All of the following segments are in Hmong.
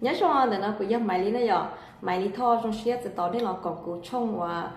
Nyob zoo, ntawm no kuv yog Maiv Lis na yom. Maiv Lis Thoj zoo siab txais tos nej los koom kuv tshooj uas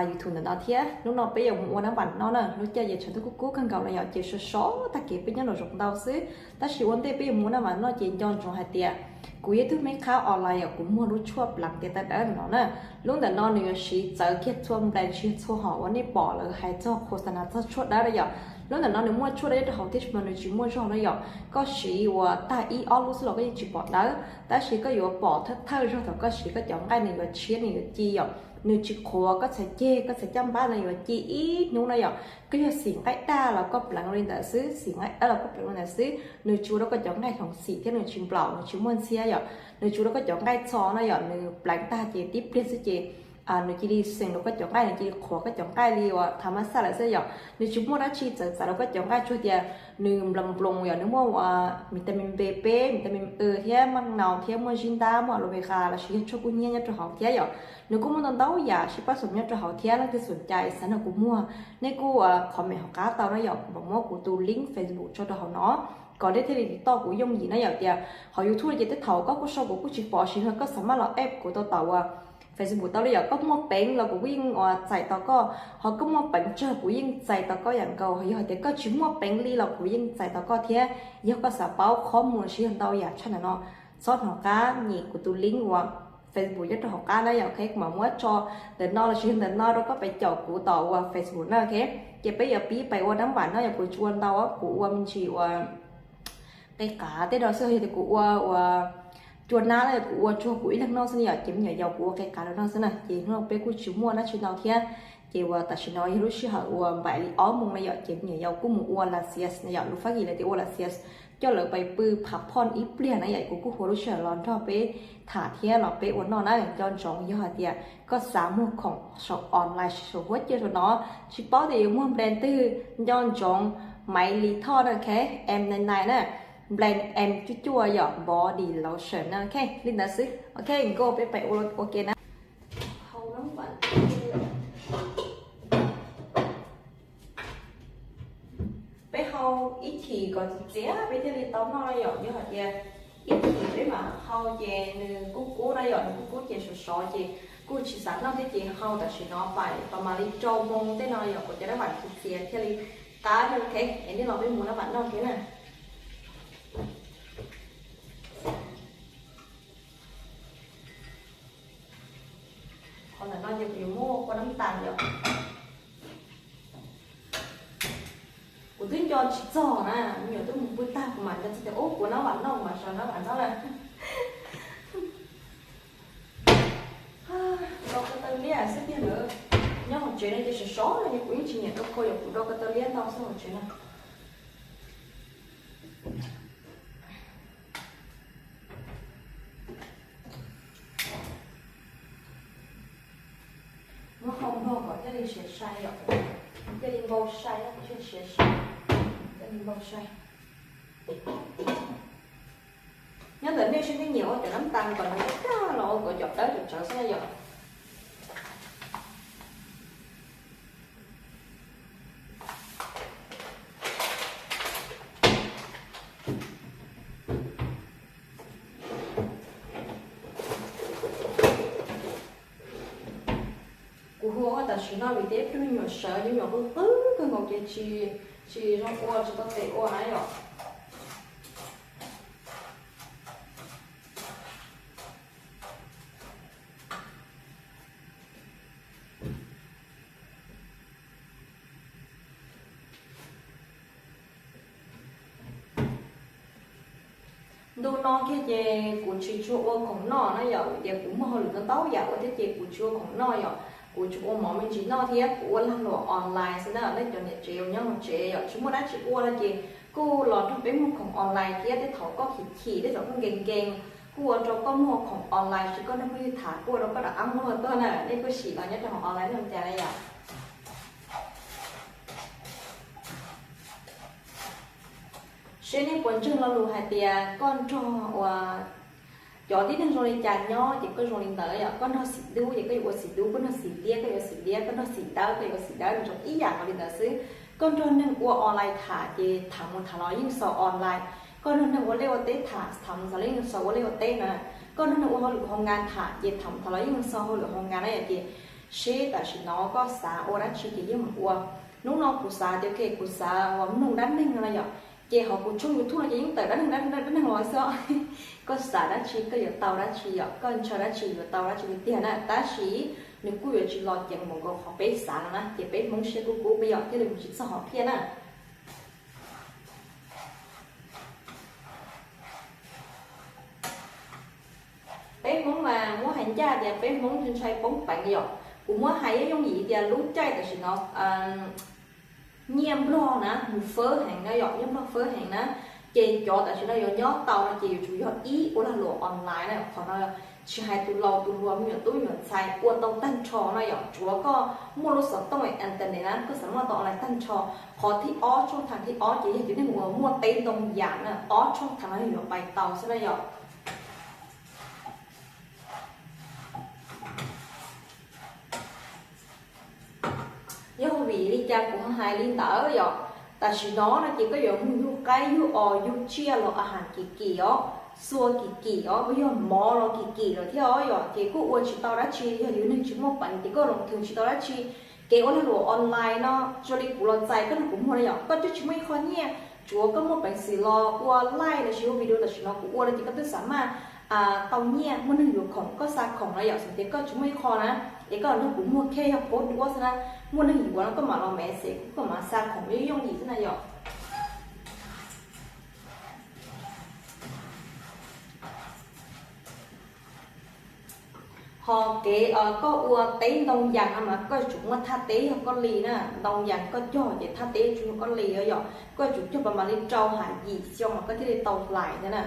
YouTube ntawm no thiab. Hnub no peb yuav mus ua nab npam noj na, lub caij yeej tshav ntuj kub kub kawg nkaus no yom, ces sov sov tag kev peb nyob nraum zoov ntau xwb. Tab sis ua ntej peb yuav mus ua nab npam noj ces nco ntsoov hais tias kuv yog ib tug meb qhab online yom, kuv muag lub tshuaj pleev tias tawv dawb no na. Lub ntawm no nws yuav siv txawv kiag txhua brand, siv txhua hom uas nej pom lawv hais txog khos tas nas txog tshuaj dawb na yom. Lub ntawm no nws muaj tshuaj dawb nyob rau hauv thiab, tsis mas nws tsis muaj zog na yom. Koj siv uas tag ib ob lub xwb los koj yeej tsis pom dawb, tab sis koj yuav pom thawj thawj zog thaum koj siv koj cov nqaij nws yuav tshiab nws yuav ci yom. Nws tsis qhuav, koj txhais ceg koj txhais caj npab nws yuav ci ib hnub na yom. Koj yog xim nqaij daj los koj pleev li ntawd xwb, xim nqaij dawb los koj pleev li ntawd xwb, nws tsis ua rau koj cov nqaij hloov xim thiab nws tsis nplaum, nws tsis muaj ntxhiab yom. Nws tsis ua rau koj cov nqaij txho na yom, nws pleev tag ces tib pliag xwb ces nws cia li xeem rau koj cov nqaij, nws cia li qhuav koj cov nqaij li uas thav mas xaj lawm xwb yom. Nws tsis muaj dab tsi txawv txav rau koj cov nqaij tsuas tias nws nploos nploos yom, nws muaj uas vitamin B peb, vitamin E thiab maj nau thiab muaj zib ntab, muaj aloe vera lossis yog tshuaj kub hnyiab nyob rau hauv thiab yom. Nws kuj muaj ntau ntau yam sib pab xom nyob rau hauv thiab, leej twg xom cai xav nrog kuv muag nej kuj comment hauv qab tau na yom, kuv mam muab kuv tus link Facebook tso rau hauv no kom nej thiaj li toj kuv yooj yim na yom. Tias hauv YouTube ces tej thaum koj kuj sau kuv kuj tsis pom, sis koj xav maj los add kuv tau tom uas Facebook tau li yom. Koj muaj peev los kuv kuj yeej uas txais tau koj, ho koj muaj peev tsawg kuv yeej txais tau koj yam nkaus, ho yog hais tias koj tsis muaj peev li los kuv yeej txais tau koj thiab. Yog koj xav paub qhov muag lossis yog ntau yam tshaj ntawm no, txhob hnov qab nyem kuv tus link uas Facebook nyob rau hauv qab na yom. Ok, kuv mam muab tso ntawm no lossis yog ntawm no rau koj pais caum kuv tom uas Facebook na. Ok, ces peb yuav pib pais ua nab npam no yom. Kuv tsis ua ntau, kuv ua me ntsis uas qe qav tej no xwb, yog tias kuv ua uas cua nab na yom, kuv ua tsuag kuv ib leeg noj xwb na yom, ces me nyuam yaus kuv ua qe qav rau noj xwb na. Ces hnub no peb kuj tsis muaj dab tsi ntau thiab, ces uas tam sim no yog lub sij hawm uas npaum li ob moos na yom, ces me nyuam yaus kuj mus ua lascias na yom, lus Fab Kis lawv tias ua lascias, coj lawv pais pw phav phoj ib pliag na yom. Kuv kuj hu lub sij hawm los nrog peb tham thiab los peb ua noj na. Nco ntsoov yog hais tias koj xav muag khoom saum online saum huab cua saum no, tsis paub tias yuav muag brand twg, nco ntsoov Maiv Lis Thoj na, ok, M nine nine na, brand M cuaj cuaj yom, body lotion na, ok, li ntawd xwb. Ok, nkauj peb pais ua ua ke na. Peb hau ib chim kom txias txias peb thiaj li tau noj yom. Yog hais tias ib chim peb mam hau ces nws kuj kub na yom, nws kuj kub ces sov sov ces kuj tsis xav noj thiab ces hau tam sim no pais tau mam li rau moos tej no yom, kom cov nab npam txias txias thiaj li qab na. Ok, es nej los peb mus nab npam noj thiab na. Qhov ntawm no ces kuv yuav muab ua nab tas yom. Kuv twb nco tsis txog na, me nyuam twb mus pw tag kuv mam nco txog tias ub kuv nab npam noj, kuv mam sawv nab npam noj lawm. Rau ko taw liab xwb tiag lawm. Nyob hauv tsev no ces sov sov no ces kuv yeej tsis nyiam rau ko yom, kuv rau ko taw liab ntau xwb hauv tsev no. Muab hau npog kom thiaj li siav sai yom, thiaj li npau sai, thiaj siav sai, thiaj li npau sai. Nyob ntawm nej seb nej nyiam ua cov nab tas kom nws kaj los ua kom cov dawb cov tsawv xwb na yom. Kuv hu ua tam sim no vim tias ib pliag me nyuam sawv, me nyuam qw qw kawg nkaus ces tsis, tsis zoo ua, tsis tau tes ua na yom. Ntu no kiag ces kuv tsis tshua ua khoom noj na yom, vim tias kuv muaj hauj lwm ntau ntau yam ua thiab ces kuv tsis ua khoom noj yom. Kuv tsis ua mov me ntsis noj thiab kuv ua lag luam online xwb na. Nej cov niam tsev uas nyob hauv tsev yom, tsis muaj dab tsi ua no ces kuj los nrog peb muag khoom online thiab, tej thaum koj chim chim, tej thaum koj nkees nkees, kuj ua rau koj muag khoom online, tsis koj nrog phooj ywg tham kuj ua rau koj rov qab muag tuaj na. Nej kuj sim los nyob rau hauv online no cas na yom. Seb nej puas ntseeg lo lus hais tias koj nrog uas cov tib neeg zoo li cas nyob ces koj zoo li ntawd yom. Koj nrog xim dub ces koj yuav ua xim dub, koj nrog xim liab koj yuav ua xim liab, koj nrog xim dawb koj yuav ua xim dawb, nws zoo ib yam nkaus li ntawd xwb. Koj nrog neeg ua online tham ces tham mus tham los yeej xaus online. Koj nrog neeg ua liaj ua teb tham, tham mus txog los yeej xav ua liaj ua teb na. Koj nrog neeg ua hauj lwm hauv nkas tham ces tham mus txog los yeej xav hauj lwm hauv nkas na yom. Ces seb tam sim no koj xav ua dab tsi ces yeej mus ua. Hnub no kuv xav tias ok kuv xav ua mloog dab neeg no na yom. Ces hauv kuv tshooj YouTube no ces yeej tawm dab neeg dab neeg los xwb. Koj xav dab tsi koj yuav tau dab tsi yom, koj ntshaw dab tsi yuav tau dab tsi tiag tiag na. Tab sis nws kuj yuav tsis los ceev npaum nkaus qhov peb xav no na, ces peb Hmoob siab kub kub peb yom thiaj li mus tsis txog hom phiaj na. Peb Hmoob mas muab hais ncaj tias peb Hmoob ntshai poob peev yom. Kuv muab hais yooj yim tias lub caij tam sim no nyiaj Nplog na mus fawb heev na yom, nyiaj Nplog fawb heev na. Ces cov tam sim no yuav nyob tau no ces yuav tsum yog ib ua lag luam online na. Qhov no tsis hais tus laus tus hluas, me nyuam tub me nyuam ntxhais ua tau tag nrho na yom. Tsuav koj muaj lub xov tooj internet na koj xav muaj tau online tag nrho. Qhov thib ob, tshooj thaam thib ob ces yog cov neeg uas muaj teb ntoo yam na, ob tshooj thaam no yuav pais tau xwb na yom. Yog vim li cas kuv ho hais li ntawd yom? Tam sim no no ces koj yuav mus yug qaib yug os yug tsiaj los a has kim kim os, xuas kim kim os, yog mov los kim kim lawm thiab os yom. Ces koj ua tsis tau dab tsi, yog yus neeg tsis muaj peev ces koj los thwm tsis tau dab tsi. Kev ua lag luam online no zoo li kuv los txais koj nrog kuv muag na yom, koj twb tsis muaj ib qho nyiaj, tsuav koj muaj peev xwm los ua live lossis ua video tam sim no kuv ua no ces koj twb xav maj tau nyiaj, muaj neeg yuav khoom koj xa khoom na yom. Xws tias koj tsis muaj ib qho na, es koj los nrog kuv muag khej yog paub duab xwb na, muaj neeg yuav no koj mam los message kuv, koj mam xa khoom yooj yooj yim xwb na yom. Ho kev koj ua teb ntoo yas no mas koj yuav tsum muaj thaj teb yog koj li na, ntoo yas koj cog ces thaj teb yuav tsum yog koj li yom, koj yuav tsum cog pas mam li rau ha yim xyoo mas koj thiaj li tau hlais thiab na.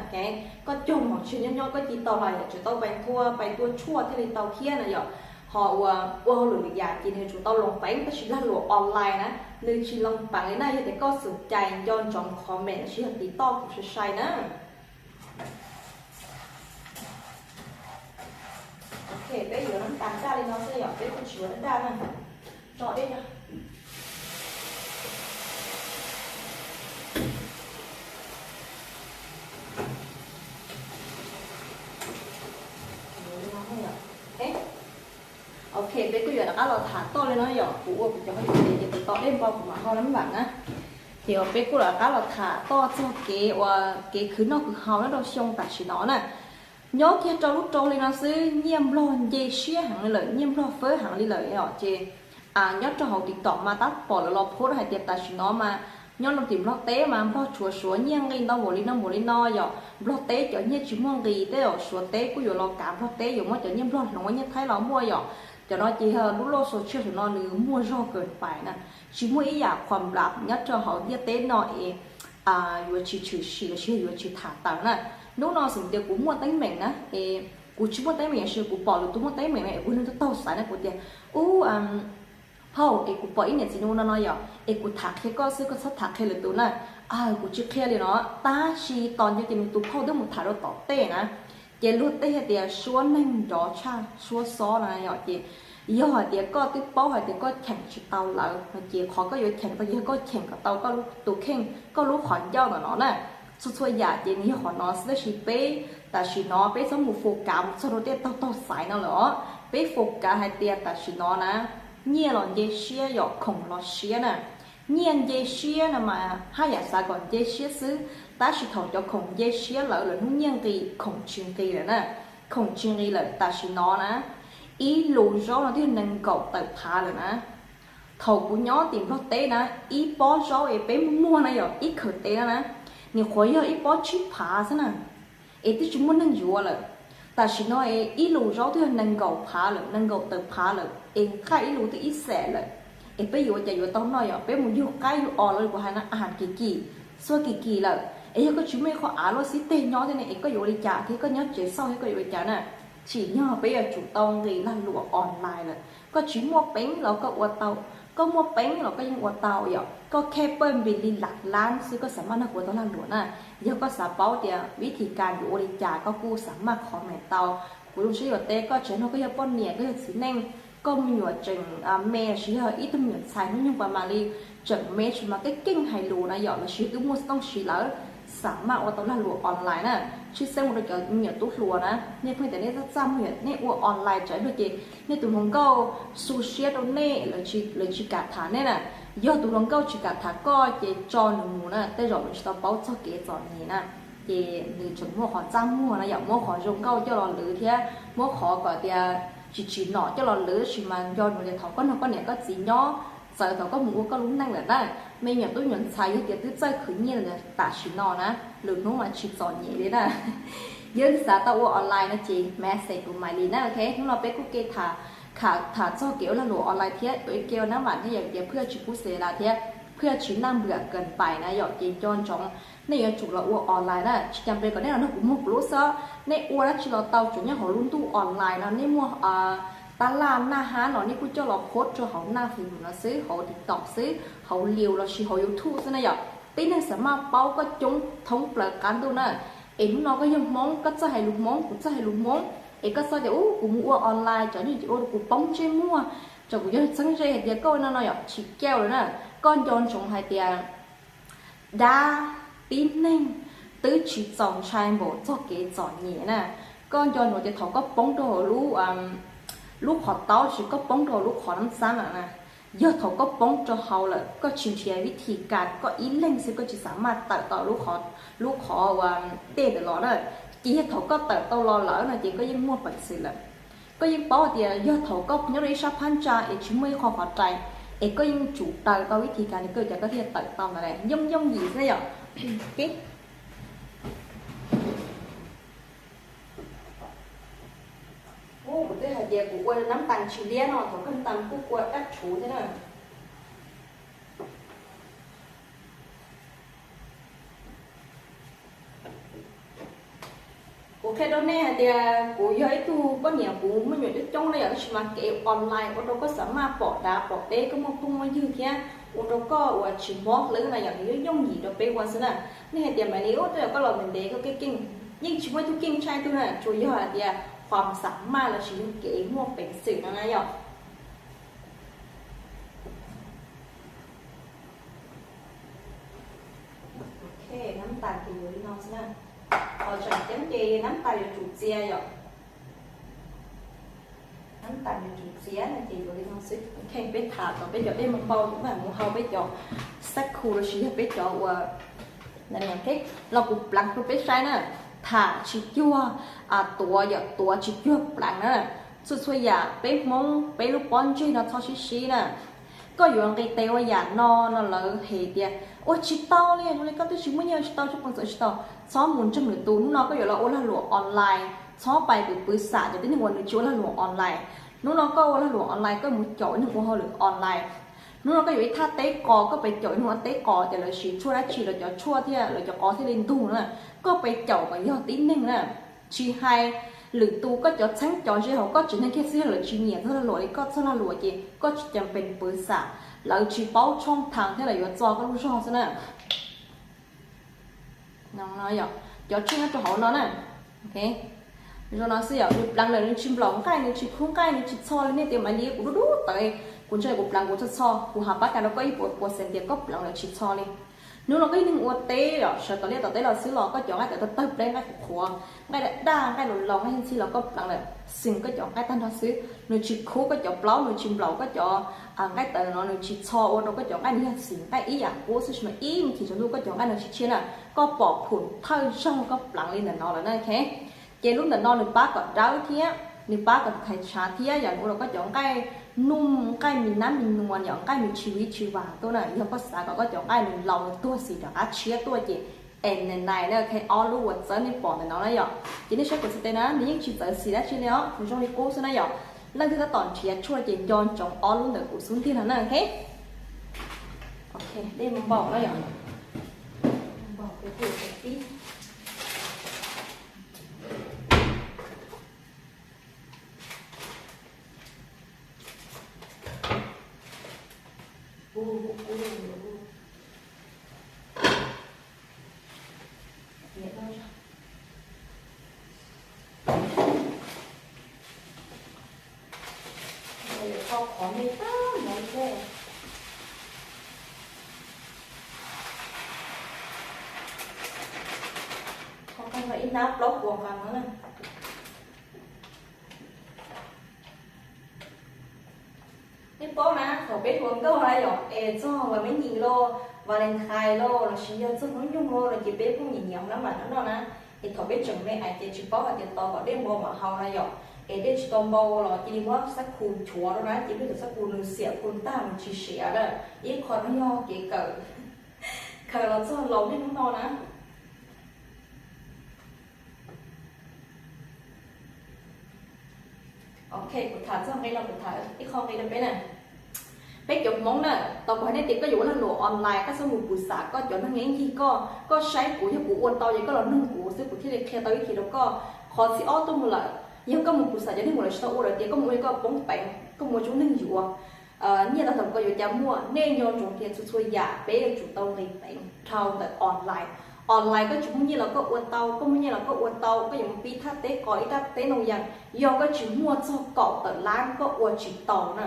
Koj cog mas tsis nyob nyob koj cia li tau hlais yom, tseem tau pais thua pais tua tshuaj thiaj li tau thiab na yom. Ho ua, ua hauj lwm lwm yam ces nws yuav tsum tau loo peev, tab sis lag luam online na nws tsis loo peev li na. Yog tias koj xum cai nco ntsoov comment lossis yog tiv toj kuv sai sai na. Ok, peb yuav nab tas daj li no xwb yom, peb kuj tsis yuav daj daj na. Tso dej no. Ok, peb kuj yuav rov qab los tham toj li no yom, kuv ua kuv cov hauj lwm ces kuv tos dej npau kuv mam ho lab vam na. Ces peb kuj rov qab los tham toj txog kev ua, kev khwv noj khwv haus nyob rau xyoo tam sim no na. Nyob kiag rau lub rau hli no xwb nyiaj Nplog nce siab heev li lawm, nyiaj Nplog fawb heev li lawm os. Ces nyob rau hauv TikTok mas tab pom lawv los post hais tias tam sim no mas nyob rau tim Nplog teb mas Nplog tshuav suav nyiaj nqi ntau npaum li no npaum li no yom. Nplog teb cov nyiaj tsis muaj nqis tej os, suav teb kuj yuav los kav Nplog teb, yuav muab cov nyiaj Nplog hloov ua nyiaj Thaib los muaj yom. Cov no ces yog lub loj social no nws muaj zog kawg pais na. Tsis muaj ib yam khuam nplam nyob rau hauv ntiaj teb no es yuav tsis tshwm sim lossis yuav tsis tham tawm na. Hnub no xws tias kuv muaj teeb meem na, es kuv tsis muaj teeb meem lossis kuv pom lwm tus muaj teeb meem na es kuv leej twg taug xaiv na kuv tias, ub, phauj, es kuv pom ib niam txiv no no no yom, es kuv tham qhia koj xwb, koj txhob tham qhia lwm tus na. Kuv tsis qhia li no, tab sis tos nco ces nws tus phauj twb mus tham rau tom tej na. Ces luag tej hais tias suab neeg nrov tshaj suab xob no yom. Ces yog hais tias koj twb paub hais tias koj cheem tsis tau lawv no ces qhov koj yuav cheem tau ces yog koj cheem kom tau koj tus kheej, koj lub qhov ncauj ntawm no na. Txhua txhua yam ces nws yog qhov no xwb, tab sis peb tam sim no peb txhob mus fus kav mus txog rau tej taug taug xaiv no lawm os. Peb fus kav hais tias tam sim no na, nyiaj los nce siab yom, khoom los siab na. Nyiaj nce siab no mas haj yam xav kom nce siab xwb, tab sis thaum cov khoom nce siab lawm, lawv hnub nyiaj nqis, khoom tsis nqis lawm na. Khoom tsis nqis lawm tam sim no na, ib lus zaub no twb yog nees nkaum tawm phav lawm na. Thaum kuv nyob tim Nplog teb na, ib pob zaub es peb muag na yom, ib khawv tev no na, nim qhuav yog ib pob tsib phav xwb na, es twb tsis muaj neeg yuav lawm. Tam sim no es ib lus zaub twb yog nees nkaum phav lawm, nees nkaum tawm phav lawm, es nqaij ib lus twb ib xees lawm. Es peb yuav ua cas yuav tau noj yom? Peb mus yug qaib yug os los li kuv hais na, a has kim kim, xuas kim kim lawm. Es yog koj tsis muaj ib qho av luaj xib teg nyob thiab ne, es koj yuav ua li cas thiab? Koj nyob tsev xauj thiab koj yuav ua li cas na? Tsim nyog peb yuav tsum tau nqis lag luam online lawm. Koj tsis muaj peev los koj ua tau, koj muaj peev los koj yeej ua tau yom. Koj khej pawj npis li lam lab xwb koj xav maj nrog kuv ua tau lag luam na. Yog koj xav paub tias vib thim kas yuav ua li cas koj kuj xav maj comment tau. Kuv zoo siab yuav teb koj, tseem no koj yog poj niam, koj yog txiv neej, koj me nyuam tseem me lossis yog ib tug me nyuam ntxhais hnub nyoog pas mam li tseem me tsis mas keej keej hais lus na yom, lossis twb muaj xov tooj siv lawm, xam maj ua tau lag luam online na. Tshwj xeeb mus rau cov me nyuam tub hluas na, nej pheej tias nej txaj txaj muag, nej ua online tsawv luag ces nej tus hluas nkauj xu siab rau nej, lawv tsis kam tham nej na. Yog tus hluas nkauj tsis kam tham koj ces tso nws mus na, tej zaum nws tsis tau paub txog kev txom nyem na. Ces nws tseem muaj qhov txaj muag no yom, muab qhov zoo nkauj coj los lwv thiab muab qhov kom tias tsis tsim nom coj los lwv, tab sis mas nco ntsoov tias thaum koj nrog koj niam koj txiv nyob, txawm thaum koj mus ua koj lub neej lawm na, me nyuam tub nyuam ntxhais yog tias twb txawj khwv nyiaj tam sim no na, lwm hnub mas tsis txom nyem li na. Yog xav tau ua online no ces message kuv mam li na, ok. Hnub no peb kuj ke tham, tham txog kev ua lag luam online thiab ua ke ua nab vam thiab yom, tias phwj tsis pub xes las thiab phwj tsis naj npwam kas pais na yom, ces nco ntsoov nej yuav tsum los ua online na, tsis cas pes kom nej los nrog kuv muag kuv lub xwb, nej ua dab tsi los tau tsuas nyob hauv lub ntuj online no, nej muaj tab laj naj hab no nej kuj coj los post rau hauv naj Facebook no xwb, hauv TikTok xwb, hauv lius lossis hauv YouTube xwb na yom. Tib neeg xam maj paub koj coob thoob plaws qab ntuj na. Es hnub no koj yog Hmoob, koj txawj hais lus Hmoob, kuv txawj hais lus Hmoob, es koj xav tias ub kuv mus ua online tsam nej ua rau kuv poob ntsej muag, tsam kuv yog txheeb ze hais tias koj ua no no yom, tsis kauj lawm na. Koj nco ntsoov hais tias dab, tib neeg twb tsis txaus ntshai npaum txog kev txom nyem na. Koj nco ntsoov tias thaum koj poob rau hauv lub, lub qhov taub, tsis koj poob rau hauv lub qhov nab xab lawm na, yog thaum koj poob rau hauv lawm koj tsis nrhiav vib thim kas, koj ib leeg xwb koj tsis xam maj tawm tau lub qhov uas dej ntawd los na. Ces yog thaum koj tawm tau los lawm no ces koj yeej muaj peev xwm lawm. Koj yeej paub tias yog thaum koj nyob rau ib sab phab ntsa es tsis muaj ib qho qhov rais, es koj yeej tsum daws tau vib thim kas, koj cov koj thiaj tawm tau ntawd, yooj yooj yim xwb yom. Kuv twb hais tias kuv ua nab tas tsis liab no, thaum koj tas kuj ua dab tshuv thiab na. Kuv qhia rau nej hais tias kuv yog ib tug poj niam, kuv muaj me nyuam coob coob na yom, tab sis mas kev online ua rau koj xam maj pom dav pom deb, koj muaj phooj muaj ywg thiab ua rau koj uas tsis mob hlwb na yom, nws yooj yooj yim rau peb ua xwb na. Nej hais tias Maiv Lis, ua tej zaum koj los ntev ntev koj keej keej, yeej tsis muaj ib tug keej tshaj ib tug na, tsuas yog hais tias qhov xam maj lossis yog kev muaj peev xwm no na yom. Ok, nab tas ces yuav li no xwb na. Qhov tseem ceeb ces nab tas yuav tsum txias yom. Nab tas yuav tsum txias no ces yuav li no xwb. Ok, peb tham tau peb cov dej npau npau, mus hau peb cov xab khu lossis yog peb cov uas los kuv pleev rau peb saib na. Tham tsis cuag tuav yom, tuav tsis cuag pleev na. Txhua txhua yam peb Hmoob peb lub pob ntseg no txhob sib sib na. Koj yuav nqis tes ua yam no no lawv hais tias ua tsis tau li, zoo li koj twb tsis muaj nyiaj ua tsis tau, tsis poob txawm tsis tau. Txhob mus ntseeg lwm tus. Hnub no koj yuav los ua lag luam online, txhob pais pw pwv xam cov tib neeg uas nws tsis ua lag luam online. Hnub no koj ua lag luam online koj mus caum neeg ua hauj lwm online. Hnub no koj yuav ib thaj teb qos koj pais caum neeg ua teb qos, ces lawv siv tshuaj dab tsi los cov tshuaj thiaj lawv cov qos thiaj li ntug na. Koj pais caum kom yog tib neeg na. Tsis hais lwm tus, koj cov txheeb cov ze hauv koj tsev neeg kiag xwb, yog lawv tsis nyiam txog lag luam li koj txog lag luam ces koj tsis cas pes pwv xam, lawv tsis paub tshooj thav thiab lawv yuav txo koj lub zog xwb na. Cov tshuaj nyob rau hauv no na. Zoo no xwb yom, nws pleev lawm nws tsis nplaum nqaij, nws tsis khub nqaij, nws tsis txho li. Nej tias Maiv Lis, kuv dub dub tawv, kuv ntshai kuv pleev kuv txho txho, kuv hais pab kas rau koj ib puas puas xees tias koj pleev lawm tsis txho li. Hnub no koj ib leeg ua teb yom, sawv tom liaj tom teb los xwb los koj cov nqaij tawv tawg tawg pleb, nqaij qhuav qhuav, nqaij daj daj, nqaij laus laus, nqaij ntxhi los koj pleev lawm, xees koj cov nqaij tag nrho xwb. Nws tsis khub koj cov plaub, nws tsis nplaum koj cov nqaij tawv no, nws tsis txho ua rau koj cov nqaij, nws yog xim nqaij ib yam qub xwb, tsis mas ib me chim tsaus ntuj koj cov nqaij no tsis tshiab na. Koj pom phum thawj zaug koj pleev li ntawm no lawm na, ok. Ces lub ntawm no nws pab kom dawb thiab nws pab kom thaiv tshav thiab yom, nws ua rau koj cov nqaij num, nqaij me nab me nua yom, nqaij nws tsis viv tsis vam tuaj na. Yog koj xav kom koj cov nqaij nws laus nws tuag xim rov qab tshiab tuaj ces es nais nais na, ok, ob lub uas txawb nej pom ntawm no na yom. Ces nej saib kuv txhais tes na, nws yeej tsis txawv xim dab tsi li os, nws zoo li qub xwb na yom. Leej twg tab tom nrhiav tshuaj ces nco ntsoov ob lub ntawm kuv xub ntiag no na, ok. Ok, dej npau na yom. Npau peb pib. Kho qhov me tag no xwb. Nab plaub puas nqa no na. Nej paub na, thaum peb hluas nkauj na yom, es txog vas me nyim los, Valentine los, los sis yog txog hnub nyoog los no ces peb kuj nyiam nyiam hauv nab mam no noj na. Es thaum peb tseem me ais ces tsis paub hais tias tos kom dej npau mam haus na yom, es dej tsis tau npau los cia li muab xab khu chuav rau na, ces peb tus xab khu nws xiam khu tag nws tsis siav na. Ib qho no yog kev kawm, kawm los txog laus niaj hnub no na. Ok, kuv tham txog nqe no, kuv tham ib qho nqe rau peb na. Peb cov Hmoob na, tau kuv hais nej tias koj yuav ua lag luam online, koj txhob mus pus xam koj cov neeg nyob ncig koj, koj saib kuv, yog kuv ua tau ces koj los nug kuv xwb kuv thiaj li qhia tau ib qho rau koj. Qhov thib ob tuaj mus lawm, yog koj mus pus xam cov neeg mus lawm tsis tau ua lawm tias koj mus ua koj poob peev, koj mus ua tub neeg yuav. Nyiaj tau thaum koj yuav cas muaj, nej nco ntsoov tias txhua txhua yam peb yuav tsum tau nqis peev dhau ntawm online. Online koj tsis muaj nyiaj los koj ua tau, koj muaj nyiaj los koj ua tau, koj yuav mus pib thaj teb qos ib thaj teb noo yas, yog koj tsis muaj txog kaum tawm lab koj ua tsis tau na.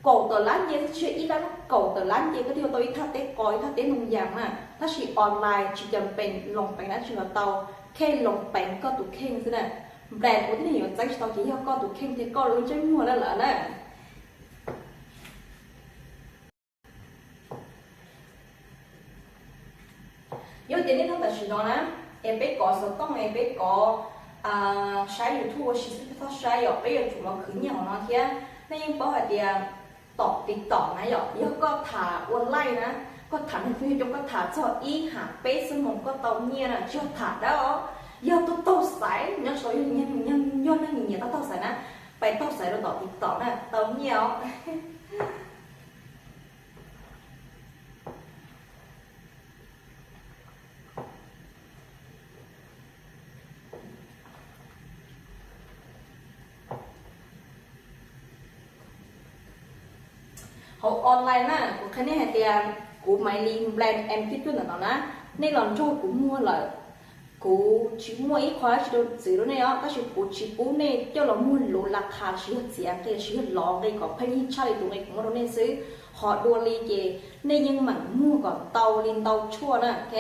Kaum tawm lab nce, tsis yog ib lab, kaum tawm lab nce koj thiaj ua tau ib thaj teb qos ib thaj teb noo yas na. Tab sis online tsis cam pees, loo peev dab tsi los tau, kheej loo peev koj tus kheej xwb na. Brand ua tib neeg yuav txeeb tsis tau ces yog koj tus kheej thiab koj lub ntsej muag lawm na. Yog tias nej hnub tam sim no na, es peb kov xov tooj es peb kov saib YouTube ua si xwb peb txhob saib yom, peb yuav tsum los khwv nyiaj hauv no thiab. Nej yeej paub hais tias tom TikTok na yom, yog koj tham ua live na, koj tham neeg twg coob koj tham txog ib ham peb xuab moos koj tau nyiaj na, tsis yog tham dawb os. Yog tuaj taug xaiv, nyob tsis tau yog neeg nyiam taug taug xaiv na, pais taug xaiv rau tom TikTok na tau nyiaj os. Hauv online na, kuv qhia nej hais tias kuv Maiv Lis brand em twb tuaj ntawm no na, nej los nrog kuv muag lawm. Kuv tsis muaj ib qho dab tsi rau txwv rau nej os, tab sis kuv tsis pub nej coj los muag luv la qha los sis yog txiav nqi los sis yog lov nqi kom pheej yig tshaj li tus nqi kuv muab rau nej xwb. Qhov dua li ces nej yeej meem muag kom ntau li ntau tshuaj na, ok.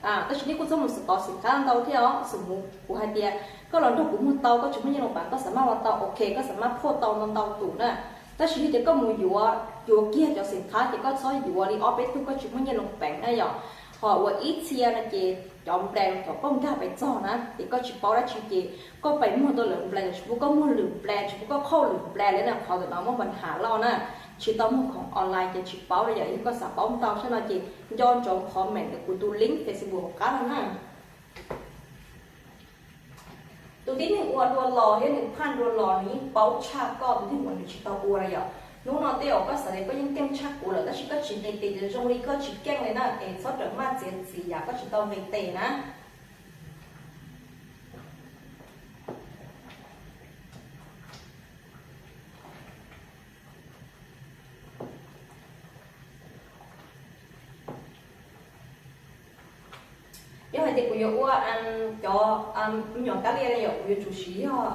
Tab sis nej kuj txhob mus xov tooj xim qab ntau thiab os, xwm mus kuv hais tias koj los nrog kuv muag tau koj tsis muaj nyiaj loo peev koj xav maj ua tau, ok, koj xav maj phuaj tau ntau ntau tus na. Tab sis yog tias koj mus yuav, yuav kiag cov xim qab ces koj txhob yuav li ob peb tug koj tsis muaj nyiaj loo peev na yom. Ho ua ib txhia no ces cov brand thaum koj nkag pais txog na ces koj tsis paub dab tsi ces koj pais muag tau lwm brand, tsis pub koj muag lwm brand, tsis pub koj qhauj lwm brand li na, qhov ntawm no muaj pab has loj na. Tsis tau muag khoom online ces tsis paub li yom, yog koj xav paub ntau tshaj no ces nco ntsoov comment ntawm kuv tus link Facebook hauv qab no na. Tus tib neeg ua dua los thiab nws phaj dua los nws yeej paub tshaj koj tus tib neeg uas nws tsis tau ua na yom. Hnub no tej zaum koj xav tias koj yeej keej tshaj kuv lawm tab sis koj tsis nqis tes ces zoo li koj tsis keej li na, es txhob rawm maj txiav txim yam koj tsis tau nqis tes na. Yog hais tias kuv yuav ua cov me nyuam kab lia na yom, kuv yuav tsum siv yog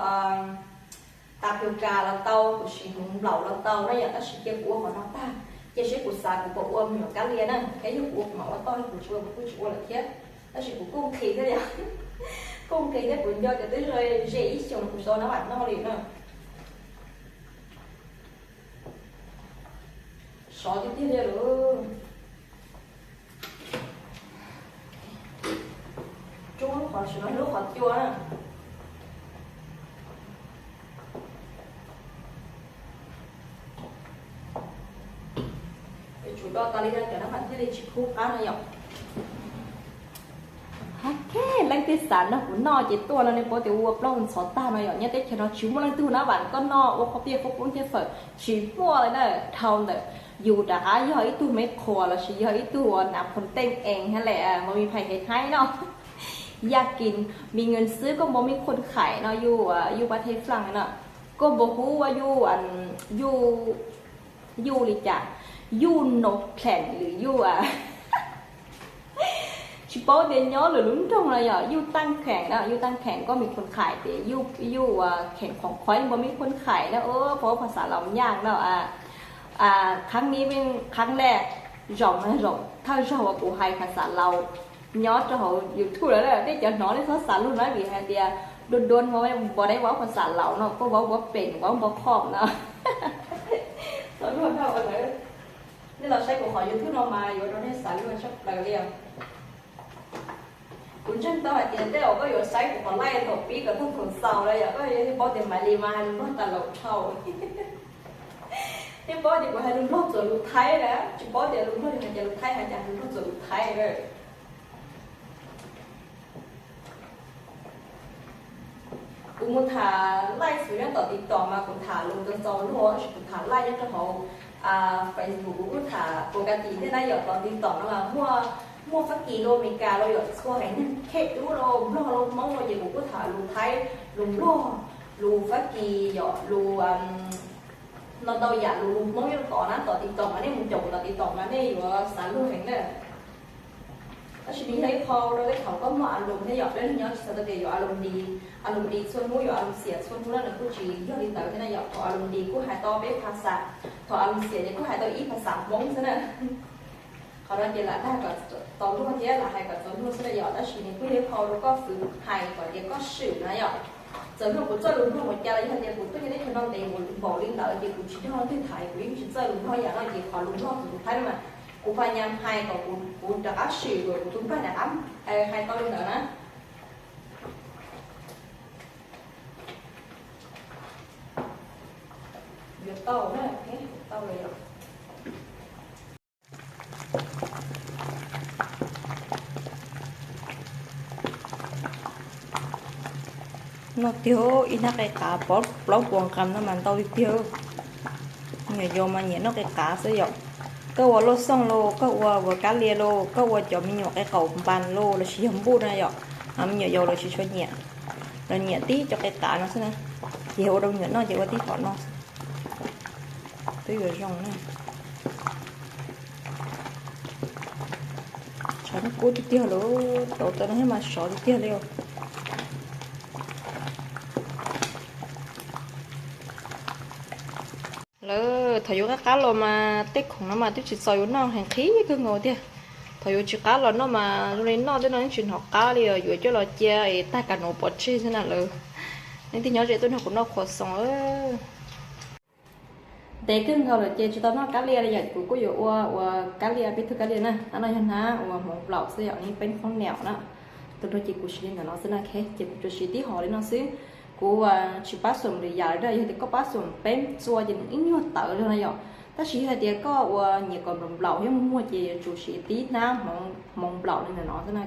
tapioca los tau, kuv siv hmoov nplaum los tau na yom, tab sis cia kuv ua qhov no tag, cia seb kuv xav kuv puas ua me nyuam kab lia na, thiab yog kuv ua kuv mam ua tau, yog kuv tsis ua kuv kuj tsis ua lawm thiab. Tab sis kuv kuj nqhis thiab yom, kuj nqhis thiab, kuv nco tias twb ze ib xyoos kuv tsis tau nab vam noj li na. Sov tiag tiag li lawm. Rub lub qhov, lub qhov cua na. Yuav tsum do tas li no cov nab vam thiaj li tsis khub qab no yom. Ok, leej twg xav nrog kuv noj ces tuaj no, nej paub tias ua plaub ntxhov tag no yom, nyob teb chaws no tsis muaj leej twg nab vam koj noj ua qhov tiaj qhuab poob thiab fawm tsis muaj li na. Dhau ntawm yus rov qab yog ib tug me qhuas los sis yog ib tug uas nav phoo teej ees hab lem, mas me phais hev haib no, yaj kis mis nkees xwb koj npau me khuam khaim no, yuj, yuj pab thej flaaj no, koj npau hub yuj, yuj, yuj li cas, yuj no kheem lwm yuj a. Tsis paub tias nyob lwm lub nroog no yom, yuj taaj kheem na, yuj taaj kheem koj mis khuam khaim ces yuj, yuj kheem khoom qhuav npau me khuam khaim na, pab phas xas laus nyaj no. Qhab ni, qhab lej, zaum no zaum thawj zaug uas kuv hais phas xas laus Nyob rau hauv YouTube lawm, nej cov hnov nej txhob xav luag na, vim hais tias dua dua npau deb vauv qhuas xam laus no, poj vauv npau pem vauv npau khom no. Txhob luag na lawm. Nej los saib kuv qhov YouTube no mas yuav rau nej xav luag tshaj plaws li os. Kuv ntseeg tau hais tias tej zaum koj yuav saib kuv qhov live thaum pib kom tag thaum xaus na yom, koj yuav paub tias Maiv Lis mas hais lus Nplog tas laus dhau. Nej paub tias kuv hais lus Nplog txuas lus Thaib na, tsis paub tias lus Nplog hais tias lus Thaib, hais tias hais lus Nplog txuas lus Thaib na. Kuv mus tham live xwb nyob tom TikTok mas kuv tham lus txaus luag, tab sis kuv tham live nyob rau hauv Facebook kuv kuj tham pus ka tim thiab na yom. Tom TikTok no mas muaj, muaj Fab Kis los Amelikas los yom, txhua haiv neeg, Thaib dub los Nplog los Hmoob los ces kuv kuj tham lus Thaib, lus Nplog, lus Fab Kis yom, lus no ntau yam lus, lus Hmoob nyob rau tod na. Tom TikTok mas nej mus caum kuv tom TikTok mas nej yuav xav luag heev na. Tab sis nws yog ib qho rau tej thaum koj muaj a lus thiab yom, peb neeg nyob tsis txhais tau tias yuav a lus nti, a lus nti txhua hnub, yuav a lus xiam txhua hnub na, nws kuj tsis yog li ntawd thiab na yom. Thaum a lus nti kuj hais tau peb phas xas, thaum a lus xiam ces kuj hais tau ib phas xas Hmoob xwb na. Qhov no ces lam dag kom txaus luag thiab lam hais kom txaus luag xwb na yom, tab sis nws kuj yog ib qho rau koj fwv hais kom tias koj swm na yom. Txawm yog kuv txawj lus Nplog ua cas los yog tias kuv tuaj nyob teb chaws no ntev npaum li ntawd ces kuv tsis nrog leej twg tham, kuv yeej tsis txawj lus Nplog yam no ces qhov lus Nplog tus tus Thaib no mas kuv pab nyam hais kom kuv, kuv rov qab swm kom kuv tus npawg rov qab hais tau li ntawd na. Yuav tau na, tau lawm yom. Noj tiag, ib hnab qe qav plaub puas nqas no mas ntau tiag tiag. Me nyuam yaus mas nyiam noj qe qav xwb yom. Koj ua lauj xyooj los, koj ua vuas kab lia los, koj ua cov me nyuam qe qaum npas los, los sis yog npuj na yom, me nyuam yaus lawv tsis tshua nyiam, lawv nyiam tib cov qe qav no xwb na. Ces ua rau me nyuam noj ces ua tib tom no xwb. Twb yuav zoo na. Tshav kub tiag tiag lawm, rau tau no thiab mas sov tiag tiag li. Lawv thaum yuav qab qab los mas tej khoom no mas twb tsis txaus yuav noj, heev qhib kawg nkaus tiag. Thaum yuav tsis qab los noj mas zoo li noj tej no yeej tsis hnov qab li os, yuav coj los cia es tag kab nuv pov tseg xwb na lawm. Leej twg nyob ze tuaj nrog kuv noj khuas xoos. Ntev kawg nkaus lawm ces tsis tau noj kab lia li yom, kuv kuj yuav ua, ua kab lia, peb tug kab lia na. Hnab no yog hnab uas hmoov nplaum xwb yom, yeej peeb phoob neum na. Tus no ces kuv siv li ntawm no xwb na, ces kuv tsuas siv tib hom li no xwb. Kuv tsis pab xoom lwm yam li na, yog tias koj pab xoom peeb txua ces nws ib nyuag tawv li na yom. Tab sis yog hais tias koj ua nyiam kom nplaum nplaum thiab muag muag ces yuav tsum siv tib hnab hmoov nplaum li ntawm no xwb na.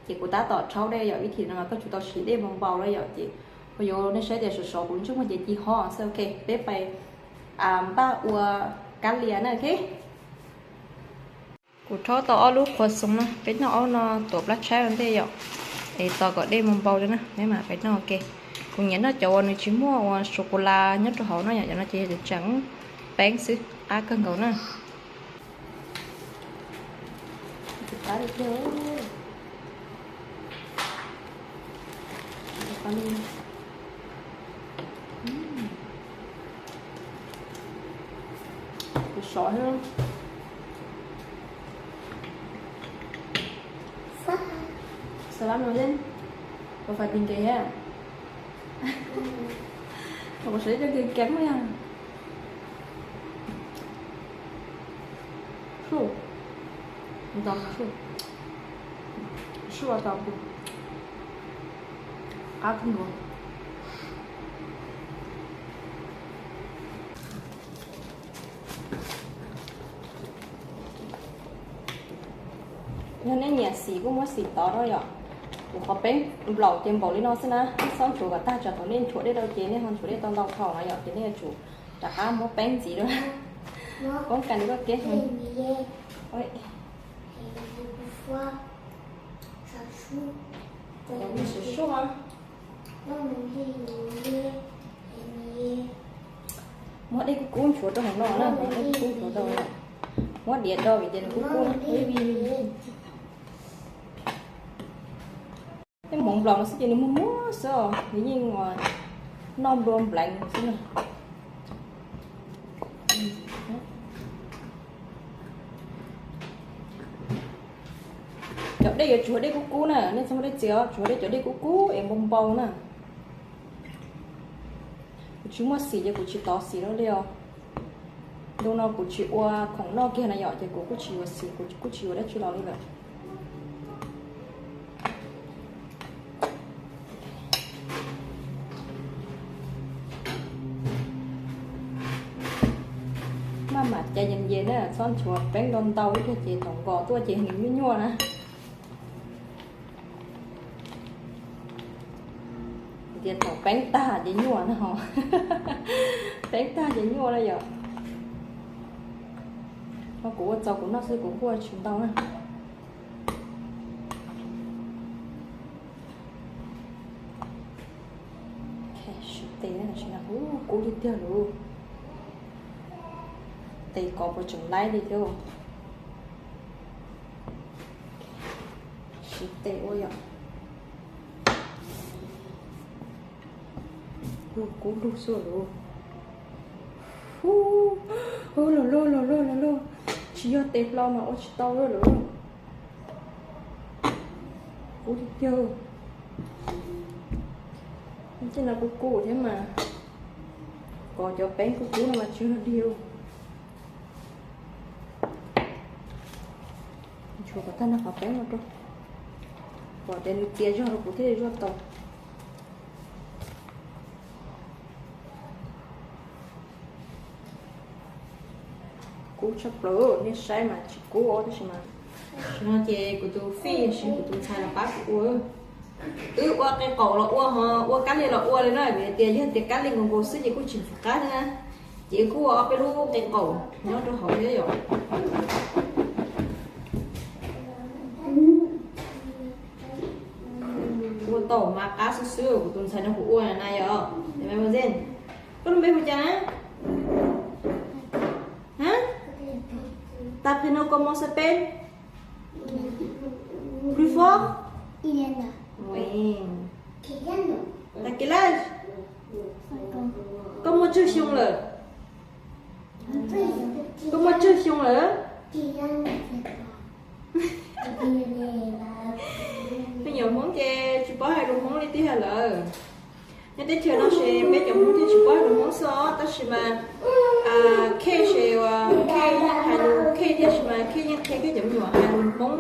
Ces kuv tab tom rhaub dej yom, ib thim no koj tsum tau siv dej npau npau na yom, ces kuv yuav nej saib tias sov sov kuv ntsej muag ces ci ho xwb. Ok, peb pais npaj ua kab lia na. Ok, kuv rhaub tau ob lub khuas xoos na, peb noj ob no tuav plab tshaib ua ntej yom, es tos kom dej npau npau li na peb mam pais noj. Ok, kuv nyiam noj cov uas nws tsis muaj ua sô cô la nyob rau hauv no yom, cov no ces yog tseem peeb xwb, qab kawg nkaus na. Sov thiab. Xav lab no thiab. Ua fais ti nkev thiab. Kuv sov ib co nkev keev yog. Su, nto su, su ua tau kuv qab kawg nkaus. Yog nej nyiam xim kuj muab xim tod na yom. Kuv qhov peeb nplaum ces npaum li no xwb na, nej txhob nchuav kom tag tsam thaum nej nchuav dej rau ces nej ho nchuav dej tau ntau dhau na yom, ces nej yuav tsum rov qab muab peeb ntxiv dua. Poob kas koj kev. Muab dej kub kub nchuav rau hauv no na, muab dej kub kub nchuav rau. Muab diav do vim tias nws kub kub. Tej hmoov nplaum no xwb ces nws muag muag xwb os, nws yeej noj nplua npleev xwb na. Cov Dej yuav tsum ua dej kub kub na, nej txhob muaj dej txias os, tsum ua dej cov dej kub kub es npau npau na. Kuv tsis muaj xim ces kuv tsis tov xim rau dej os. Ntu no kuv tsis ua khoom noj kiag na yom, ces kuv kuj tsis yuav xim, kuv kuj tsis yuav dab tsi los li lawm. Maj mam cais yees yees na, txhob nchuav peeb ntau ntau ib pliag ces thaum nqos tuaj ces nws nyuaj nyuaj na. Tias thaum peeb tag ces nyuaj na ho. Peeb tag ces nyuaj na yom. Ho kuv ua txaus kuv noj xwb kuv kuj ua tsis ntau na. Siv tes na, ub kub tiag tiag lauj. Tes kov puas tseem laib li thiab. Siv tes ua yom. Ub kub lug xwb lauj. Ub los lauj los lauj los lauj. Tsis yog tes hlo mas ua tsis tau lauj. Kub tiag tiag. Tej no kub kub thiab mas, kov cov peeb kub kub no mas tsis yog dig. Tshuav kom tag nrho qhov peeb no rau, kom tias nws txias zog rau kuv thiaj li zuaj tau. Kub tshaj plaws, nej saib mas tsis kub os tab sis mas, no ces kuv tus fij siv kuv tus ntxhais los pab kuv ua. Wb ua qe qaum los ua ho ua kab li los ua li na, vim tias yog tias kab li nkaus nkaus xwb ces kuj tsis nqhis qab thiab na. Ces wb kuj ua ob peb lub qe qaum nyob rau hauv thiab yom. Ua tau mas qab xwb xwb, kuv tus ntxhais no kuv ua na yom. Koj lub npe hu cas na? Hab? Ta phe no koj mos xab peb. Plus fort. Ui. Ta ke laj. Koj muaj tsawg xyoo lawm? Koj muaj tsawg xyoo lawm? Me nyuam Hmoob ces tsis paub hais lus Hmoob li tiag lawm. Nyob teb chaws no ces peb cov Hmoob thiaj tsis paub hais lus Hmoob xwb os, tab sis mas khej ces khej yeej hais lus khej thiab, tab sis mas khej yeej qhia kiag cov me nyuam hais lus Hmoob,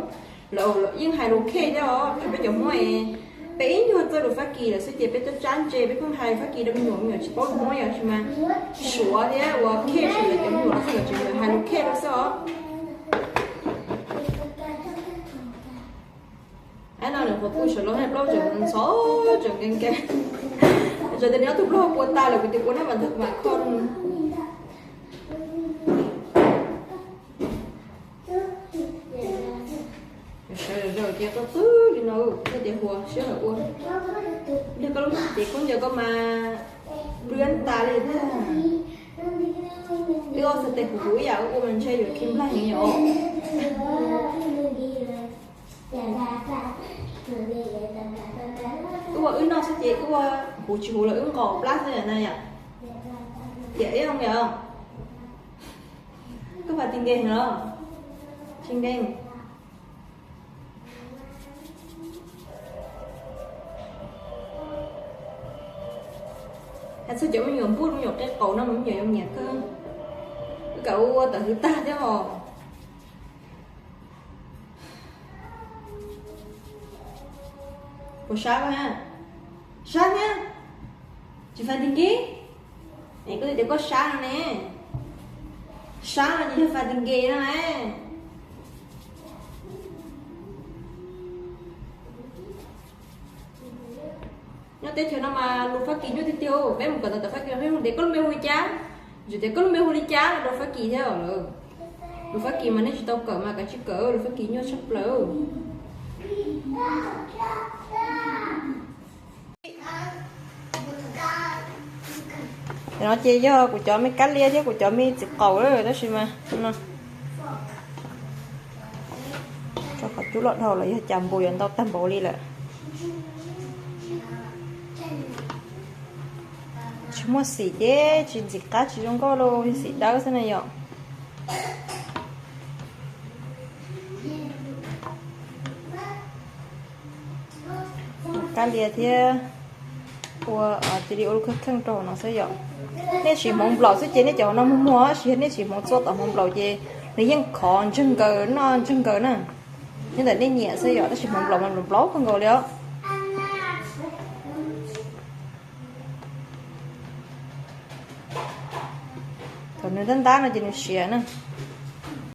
lawv yeej hais lus khej thiab os. Peb cov Hmoob es peb ib nyuag txawj lus Fab Kis lawm xwb ces peb tuaj tsab ntse peb pheej hais Fab Kis rau me nyuam, me nyuam tsis paub lus Hmoob yom, tab sis mas Suav thiab uas khej ces lawv cov me nyuam los tseem hais lus khej rau xwb os. Ab no nws qhuav pw saum lub haj plaub tseem ntxhov tseem nkees nkees. Txawm tias nws ob tug plaub hau pua tas lawm kuv tias ua nab mam ntag kuv mam kho. Sawv daws ces qw qw li no, koj tias huas sij hawm ua. Yog koj lub cev khaub ncaws koj mas plua tas li thiab. Wb ua xav tes huv huv ib yam wb ua mas ntshe yuav khi nplag heev os. Wb ua wb noj xwb ces wb ua huv tsis huv los wb nqos plab xwb na yom. Tiam ib zoo yom. Koj phav ti nkeeg los? Tsis nkeeg. Hais txog cov me nyuam npuj me nyuam qe qaum no mas me nyuam yuav nyiam kawg. Wb kam ua tawm hwv tag thiab os. Puas sab na? Sab thiab. Tsis fais ti nkib. Es koj tias koj sab no ne. Sab no ces yog fais ti nkeeg no ne. Nyob teb chaws no mas lus Fab Kis nyuaj tiag tiag. Peb mus kawm ntawv tawm Fab Kis peb hu tias koj lub npe hu li cas, yus tias koj lub npe hu li cas no rau Fab Kis thiab lawm. Lus Fab Kis mas nej tsis tau kawm mas kav tsij kawm, lus Fab Kis nyuaj tshaj plaws. No ces yog kuv cov me kab lia thiab kuv cov me txiv qaum lawm tab sis mas no, tso qhov cub loj dhau los yog cas npus yuav ntau tag npaum li lawm. Tsis muaj xim ces tsis ntxim qab tsis zoo nkauj los yog xim dawb xwb na yom. Lias thiab ua cia li ua lub kheej kheej rau hauv no xwb yom. Nej siv hmoov nplaum xwb ces nej cov hauv no muag muag, tab sis yog nej siv hmoov txua tom hmoov nplaum ces nws yeej khov ntseg nkaws noj ntseg nkaws na. Nyob ntawm nej nyiam xwb yom, tab sis hmoov nplaum mas nplaum nplaum kawg nkaus li os. Thaum nws ntab ntab no ces nws siav na.